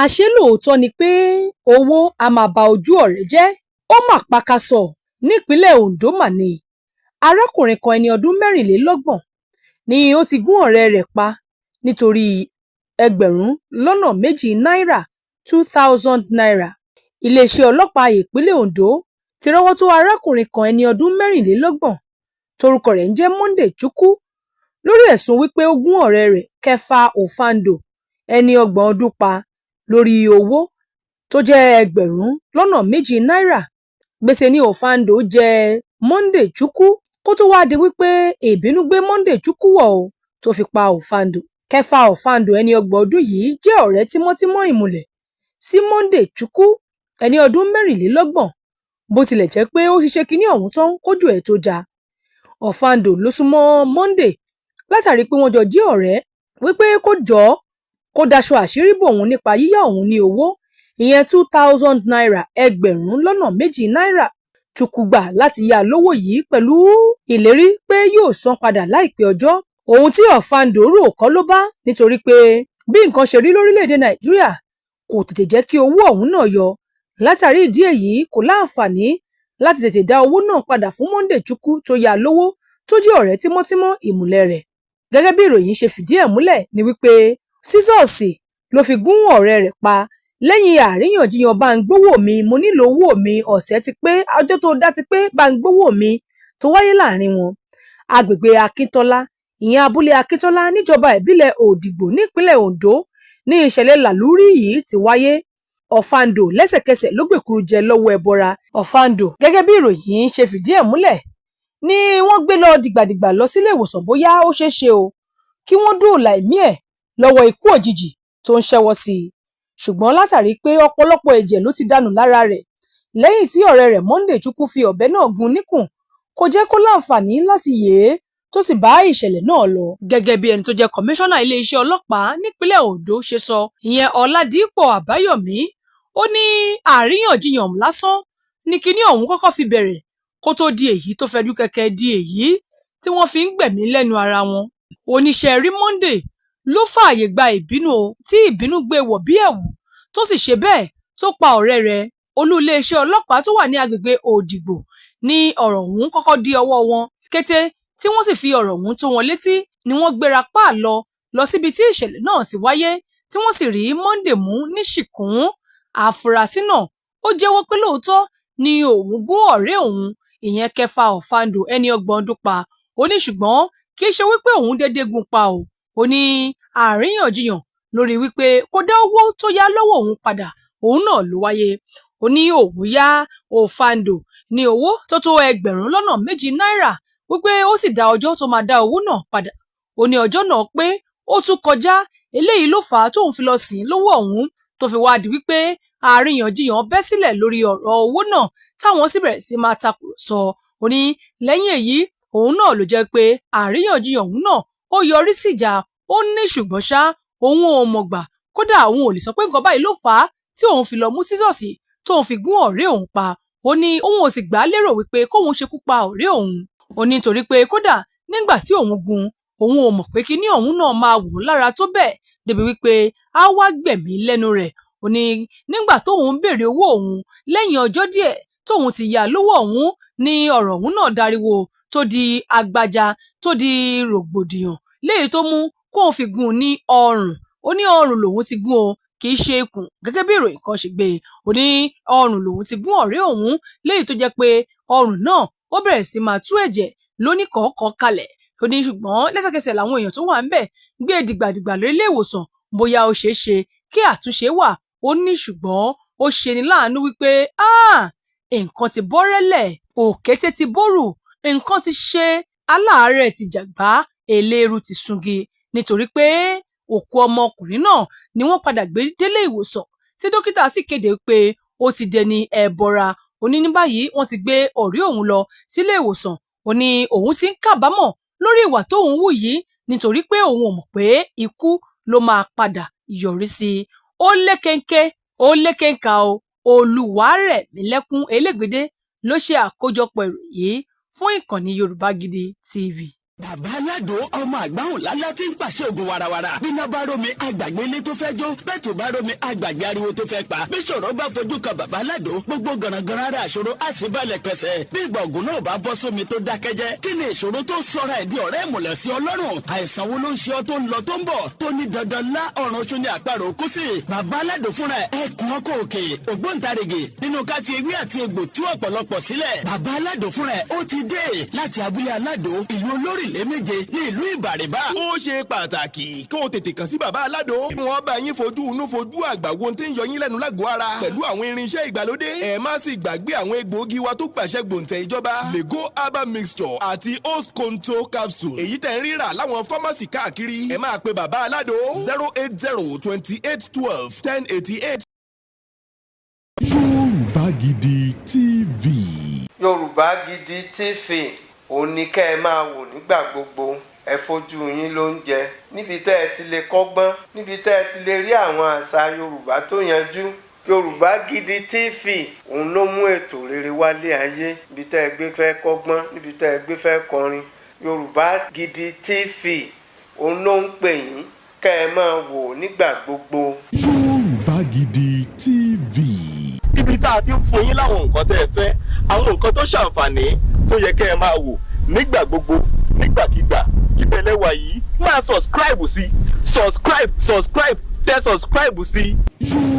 Àṣé lóòótọ́ ni pé owó á máa ba ojú ọ̀rẹ́ jẹ́? Ó mà pakasọ nípìnlẹ̀ Ondo mà ní. Arákùnrin kan ẹni ọdún 24 ni ó ti gún ọ̀rẹ́ rẹ̀ pa nítorí 2,000 náírà ₦2,000. Iléeṣẹ́ ọlọ́pàá ìpínlẹ̀ Ondo ti rọ́wọ́ tó arákùnrin kan ẹni ọdún 24 tórúkọ rẹ̀ ń jẹ́ Monday Chukwu lórí ẹ̀sùn wípé ó gún ọ̀rẹ́ rẹ̀ Kepha Ofando ẹni ọgbọ̀n ọdún pa lórí owó tó jẹ́ 2,000 náírà. Gbèsè ni Ofando jẹ Monday Chukwu kó tóó wáá di wípé ìbínú gbé Monday Chukwu wọ̀ ọ́ tó fi pa Ofando. Kepha Ofando ẹni ọgbọ̀n ọdún yìí jẹ́ ọ̀rẹ́ tímọ́tímọ́ ìmùlẹ̀ sí Monday Chukwu ẹni ọdún 24, bó tilẹ̀ jẹ́ pé ó ti ṣe kinní ọ̀hún tán kójú ẹ̀ tóó já. Ofando ló sún mọ́ Monday látàrí pé wọ́n jọ jẹ́ ọ̀rẹ́ wípé kó jọ̀ọ́ kó daṣọ àṣírí bò òun nípa yíyá òun ní owó, ìyẹn ₦2,000, 2,000 náírà. Chukwu gbà láti yá a lówó yìí pẹ̀lú ìlérí pé yóò san padà láìpẹ́ ọjọ́. Ohun tí Ofando rò kọ́ ló bá, nítorí pé bí nǹkan ṣe rí lórílẹ̀‐èdè Nàìjíríà kò tètè jẹ́ kí owó ọ̀hún náà yọ. Látàrí ìdí èyí, kò láǹfààní láti tètè dá owó náà padà fún Monday Chukwu tó yá a lówó tó jẹ́ ọ̀rẹ́ tímọ́tímọ́ ìmùlẹ̀ rẹ̀. Gẹ́gẹ́ bí ìròyìn ṣe fìdí ẹ̀ múlẹ̀ ní wípé sísọ́ọ̀sì ló fi gún ọ̀rẹ́ rẹ̀ pa lẹ́yìn àríyànjiyàn bá ń gbówó mi, mo nílò owó mi, ọ̀sẹ̀ ti pé, ọjọ́ tó dá ti pé, bá ń gbówó mi, tó wáyé láàrin wọn. Agbègbè Akíntọ́lá, ìyẹn abúlé Akíntọ́lá níjọba ìbílẹ̀ Òdìgbò nípínlẹ̀ Ondo ní ìṣẹ̀lẹ̀ làlúrí yìí ti wáyé. Ofando lẹ́sẹ̀kẹsẹ̀ ló gbèkúrú jẹ lọ́wọ́ ẹbọra. Ofando, gẹ́gẹ́ bí ìròyìn ṣe fìdí ẹ̀ múlẹ̀, ni wọ́n gbé lọ dìgbàdìgbà lọ sílé ìwòsàn, bóyá ó ṣeé ṣe o kí wọ́n dóòlà ẹ̀mí ẹ̀ lọ́wọ́ ikú òjijì tó ń ṣẹ́wọ́ sí i, ṣùgbọ́n látàrí pé ọ̀pọ̀lọpọ̀ ẹ̀jẹ̀ ló ti dànù lára rẹ̀ lẹ́yìn tí ọ̀rẹ́ rẹ̀ Monday Chukwu fi ọ̀bẹ náà gún níkùn, kò jẹ́ kó láǹfààní láti yè é, tó sì bá ìṣẹ̀lẹ̀ náà lọ. Gẹ́gẹ́ bí ẹni tó jẹ́ kọmíṣánná iléeṣẹ́ ọlọ́pàá nípìnlẹ̀ Ondo ṣe sọ, ìyẹn Ọ̀làdìpọ̀ Àbáyọ̀mí, ó ní àríyànjiyàn lásán ní kinní ọ̀hún kọ́kọ́ fi bẹ̀rẹ̀ kó tóó di èyí tó fẹjú kẹ̀kẹ́ di èyí tí wọ́n fi ń gbẹ̀mí lẹ́nu ara wọn. Oníṣẹ́ rí Monday ló fààyè gba ìbínú o, tí ìbínú gbé wọ̀ bí ẹ̀wù tó sì ṣe bẹ́ẹ̀ tó pa ọ̀rẹ́ rẹ̀. Olú iléeṣẹ́ ọlọ́pàá tó wà ní agbègbè Òdìgbò ní ọ̀rọ̀ ọ̀hún kọ́kọ́ dé ọwọ́ wọn. Kété tí wọ́n sì fi ọ̀rọ̀ ọ̀hún tó wọn létí ni wọ́n gbéra páà lọ lọ síbi tí ìṣẹ̀lẹ̀ náà ti wáyé, tí wọ́n sì rí Monday mú ní ṣìkún. Àfúrásì náà ó jẹ́wọ́ pé lóòótọ́ ni òun gún ọ̀rẹ́ òun, ìyẹn Kepha Ofando ẹni ọgbọ̀n ọdún pa. Ó ní ṣùgbọ́n kì í ṣe wípé òun déédé gún pa o. Ó ní àríyànjiyàn lórí wípé kó dá owó tó yá lọ́wọ́ òun padà òun náà ló wáyé. Ó ní òun yá Ofando ní owó tó tó 2,000 náírà, wípé ó sì dá ọjọ́ tó máa dá owó náà padà. Ó ní ọjọ́ náà pé ó tún kọjá, eléyìí ló fà á tóun fi lọ sìn ín lówó ọ̀hún, tó fi wáá di wípé àríyànjiyàn bẹ́ sílẹ̀ lórí ọ̀rọ̀ owó náà, táwọn sì bẹ̀rẹ̀ sí máa takùrọ̀sọ. Ó ní lẹ́yìn èyí òun náà ló jẹ́ pé àríyànjiyàn òun náà ó yọrí síjà. Ó ní ṣùgbọ́n ṣá, òun ò mọ̀gbà, kódà òun ò lè sọ pé nǹkan báyìí ló fà á tí òun fi lọ mú sísọ́ọ̀sì tóun fi gún ọ̀rẹ́ òun pa. Ó ní òun ò sì gbà á lérò wípé kóun ṣekú pa ọ̀rẹ́ òun. Ó ní nítorí pé kódà nígbà tí òun gún, òun ò mọ̀ pé kinní ọ̀hún náà máa wò ó lára tó bẹ́ẹ̀ débi wípé á wá gbẹ̀mí lẹ́nu rẹ̀. Ó ní nígbà tóun ń béèrè owó òun lẹ́yìn ọjọ́ díẹ̀ tóun ti yá lówó ọ̀hún ní ọ̀rọ̀ ọ̀hún náà dariwo, tó di agbaja, tó di rògbòdìyàn, léyìí tó mú kóun fi gún un ní ọrùn. Ó ní ọrùn lòun ti gún o, kì í ṣe ikùn, gẹ́gẹ́ bí ìròyìn kan ṣe gbé. Ó ní ọrùn lòun ti gún ọ̀rẹ́ òun, léyìí tó jẹ́ pé ọrùn náà ó bẹ̀rẹ̀ sí máa tú ẹ̀jẹ̀ lóníkọ̀ọ́kọ̀ kalẹ̀. Ó ní ṣùgbọ́n lẹ́sẹ̀kẹsẹ̀ làwọn èèyàn tó wà ńbẹ̀ gbé dìgbàdìgbà lórí ilé ìwòsàn, bóyá ó ṣeé ṣe kí àtúnṣe wà. Ó ní ṣùgbọ́n ó ṣeni láàánú wípé nǹkan ti bọ́rẹ́lẹ̀, òkété ti bórù, nǹkan ti ṣe aláàárẹ̀ ti jàgbá, eléérú ti sungi, nítorí pé òkú ọmọkùnrin náà ni wọ́n padà gbé délé ìwòsàn, tí dókítà sì kéde pé ó ti dẹni ẹbọra. Ó ní ní báyìí wọ́n ti gbé ọ̀rẹ́ òun lọ sílé ìwòsàn. Ó ní òun ti ń kábàámọ̀ lórí ìwà tóun hù yìí, nítorí pé òun ò mọ̀ pé ikú ló máa padà yọrí sí. Ó lékeńké, ó lékeńkà o. Olúwarẹ̀mílẹ́kún Elégbèdé ló ṣe àkójọpọ̀ ìròyìn yìí fún ìkànnì Yorùbá Gidi TV. Bàbá Aládò, ọmọ àgbáhùn lálá tí ń pàṣẹ ògùn warawara. Bíná bá rómi, àgbàgbé ilé tó fẹ́ jó. Bẹ́ẹ̀ tó bá rómi, àgbàgbé ariwo tó fẹ́ pa. Bí ṣòro bá fojú kan bàbá Aládò, gbogbo gànàgànà ara àṣòro á sì balẹ̀ pẹ̀sẹ̀. Bí ìgbà ògùn náà bá bọ́ sómi tó dákẹ́jẹ́, kí ni ìṣòro tó sọra ẹ̀ di ọ̀rẹ́ ìmùlẹ̀ sí Ọlọ́run? Àìsàn wo ló ń ṣe ọ́ tó ń lọ tó ń bọ̀, tó ní dandan lá ọ̀run oṣù ní àparò kú sí? Bàbá Aládò fúnra ẹ̀, ẹkùn ọkọ̀ òkè, ògbóǹtarìgì nínú ká fi ewé àti egbò tú ọ̀pọ̀lọpọ̀ sílẹ̀. Bàbá Aládò fúnra ẹ̀, ó ti dé láti abúlé Aládò, ìlú olórílẹ̀ méje ní ìlú Ìbàrìbà. Ó ṣe pàtàkì kó o tètè kàn sí bàbá Aládò. Wọ́n bá yín fojú inú fojú àgbà wo tí ń yọ yín lẹ́nu lágọ̀ọ́ ara pẹ̀lú àwọn irinṣẹ́ ìgbàlódé. Ẹ má sì gbàgbé àwọn egbòogi wa tó gbàṣẹ gbòǹtẹ̀ ìjọba, Lego herbal mixture àti Osconto capsule, èyí tẹ̀ ń rírà láwọn pharmacy káàkiri. Ẹ máa pe bàbá Aládò 08028121088. Yorùbá Gidi TV. Yorùbá Gidi TV, òun ni kẹ́ ẹ máa wò nígbà gbogbo. Ẹ fojú yín ló ń jẹ níbi tẹ́ ẹ ti lè kọ́gbọ́n, níbi tẹ́ ẹ ti lè rí àwọn àṣà Yorùbá tó yanjú. Yorùbá Gidi TV, òun ló mú ètò rere wálé ayé. Níbi tẹ́ ẹ gbé fẹ́ kọ́gbọ́n, níbi tẹ́ ẹ gbé fẹ́ kọrin, Yorùbá Gidi TV, òun ló ń pè yín kẹ́ ẹ máa wò nígbà gbogbo. Yorùbá Gidi TV. Ibi tá a ti ń fún yín láwọn nǹkan tẹ́ ẹ fẹ́, àwọn nǹkan tó ṣàǹfààní tó yẹ kẹ́ ẹ máa wò nígbà gbogbo, nígbàkigbà, ibẹ̀ lẹ wà yìí. Máa subscribe sí, subscribe, subscribe, tẹ subscribe sí. Yorùbá